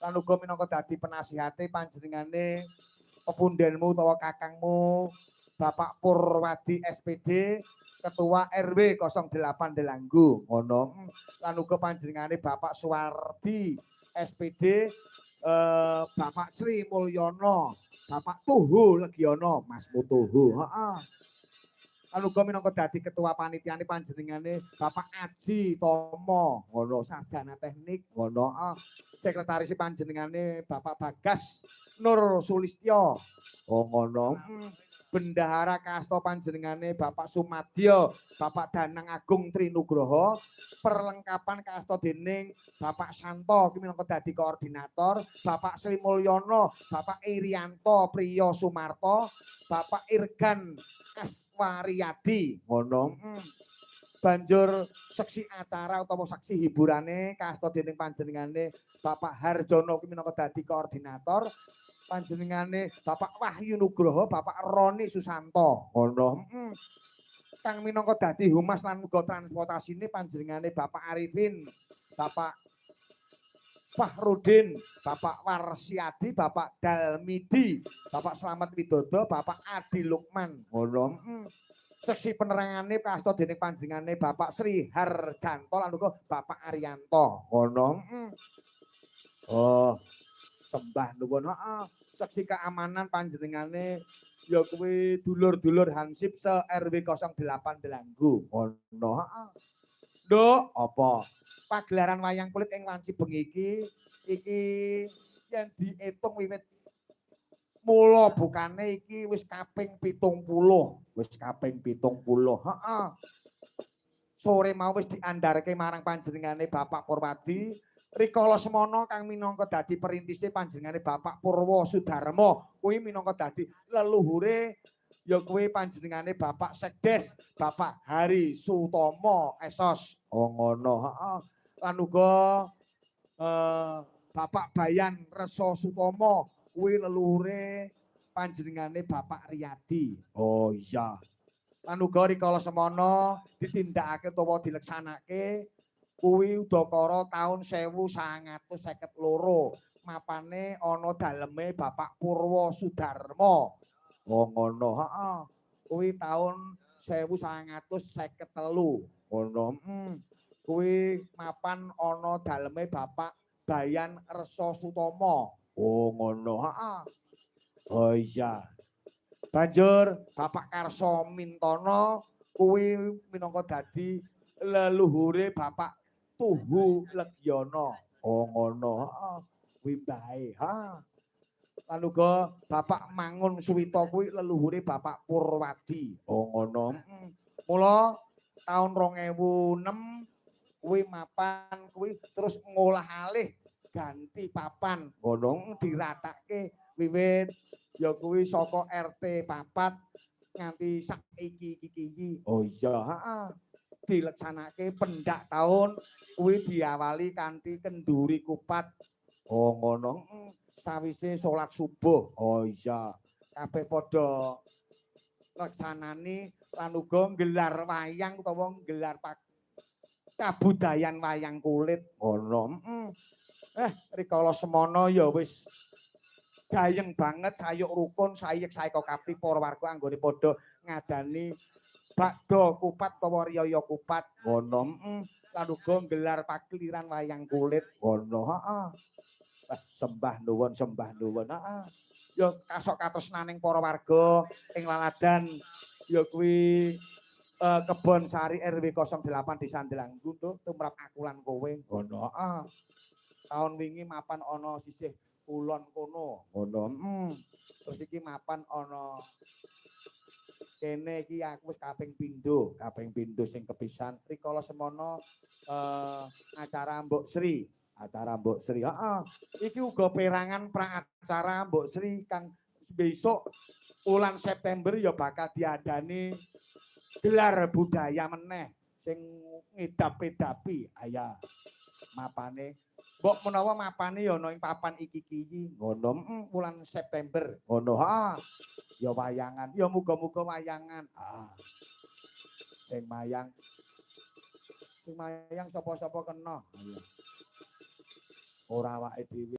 Lan uga minangka dadi penasihate panjenengane pepundenmu utawa kakangmu Bapak Purwadi SPD, Ketua RW 08 Delanggu, ngono. Lan uga panjenengane Bapak Suwardi SPD, Bapak Sri Mulyono, Bapak Tuhu Legiono, Mas Mutuhu, heeh. Lan uga minangka dadi ketua panitiane panjenengane Bapak Aji Tomo, ngono, sarjana teknik, ngono, heeh. Sekretaris panjenengane Bapak Bagas Nur Sulistyo. Oh, ngono. Bendahara Kasto panjenengane Bapak Sumadyo, Bapak Danang Agung Trinugroho, perlengkapan kasto dening Bapak Santo ki minangka dadi koordinator, Bapak Sri Mulyono, Bapak Irianto Priyo Sumarto, Bapak Irgan Aswariyadi, ngono. Banjur seksi acara utawa saksi hiburane kasto dening panjenengane Bapak Harjono ki minangka dadi koordinator, panjenengane Bapak Wahyu Nugroho, Bapak Roni Susanto, ngono. Kang minangka dadi humas lan uga transportasine panjenengane Bapak Arifin, Bapak Fahrudin, Bapak Warsiadi, Bapak Dalmidi, Bapak Slamet Widodo, Bapak Adi Lukman, ngono. Seksi penerangane kasto dening panjenengane Bapak Sri Harjanto lan uga Bapak Arianto, ngono. Oh, sembah nuwun, heeh. Seksi keamanan panjenengane ya kuwi dulur-dulur Hansip se RW 08 Delanggu, ngono, heeh. Nduk, apa? Pagelaran wayang kulit ing wanci bengi iki iki yen diitung wiwit mula bukane iki wis kaping 70, wis kaping 70, heeh. Sore mau wis diandharke marang panjenengane Bapak Purwadi. Rikala semono kang minangka dadi perintise panjenengane Bapak Purwo Sudarmo kuwi minangka dadi leluhure ya kuwi panjenengane Bapak Sekdes Bapak Hari Sutomo Esos. Oh, ngono, heeh. Lan uga Bapak Bayan Reso Sutomo kuwi leluhure panjenengane Bapak Riyadi. Oh iya. Lan uga rikala semono ditindakake utawa dileksanake kuwi udakara taun 1952, mapane ana daleme Bapak Purwo Sudarmo. Oh, ngono, heeh. Kuwi taun 1953, ngono. Kuwi mapan ana daleme Bapak Bayan Reso Sutomo. Oh, ngono, heeh. Oh iya. Banjur Bapak Karso Mintono kuwi minangka dadi leluhure Bapak Tuhu Legiono. Oh, ngono, heeh. Kuwi mbahe, ha. Lan uga Bapak Mangun Suwito kuwi leluhure Bapak Purwadi. Oh, ngono. Mula taun 2006 kuwi mapan kuwi terus ngolah alih ganti papan. Ngono, diratake wiwit ya kuwi saka RT 4 nganti saiki iki iki. Oh iya, heeh. Dileksanake pendak taun kuwi diawali kanthi kenduri kupat. Oh, ngono. Sawise salat subuh. Oh iya. Kabeh padha leksanani lan uga nggelar wayang utawa nggelar kabudayan wayang kulit. Ngono. Rikala semono ya wis gayeng banget, sayuk rukun, sayek saeka kapti para warga anggone padha ngadani bakda kupat utawa riyaya kupat, ngono. Lan uga nggelar pakeliran wayang kulit, ngono, heeh. Sembah nuwun, sembah nuwun, heeh. Ya kasok katresnaning para warga ing laladan ya kuwi Kebon Sari RW 08 Desa Delanggu tumrap aku lan kowe, ngono, heeh. Taun wingi mapan ana sisih kulon kono, ngono. Terus iki mapan ana kene iki aku wis kaping pindho, kaping pindho sing kepisan rikala semono acara Mbok Sri, acara Mbok Sri, heeh. Iki uga perangan pra acara Mbok Sri kang besok bulan September ya bakal diadani gelar budaya meneh sing ngedap-edapi. Aya mapane mbok menawa mapane ya ana ing papan iki iki, ngono, wulan September, ngono, ha. Ya wayangan, ya muga-muga wayangan. Ah. Sing mayang. Sing mayang sapa-sapa kena. Ora awake dhewe.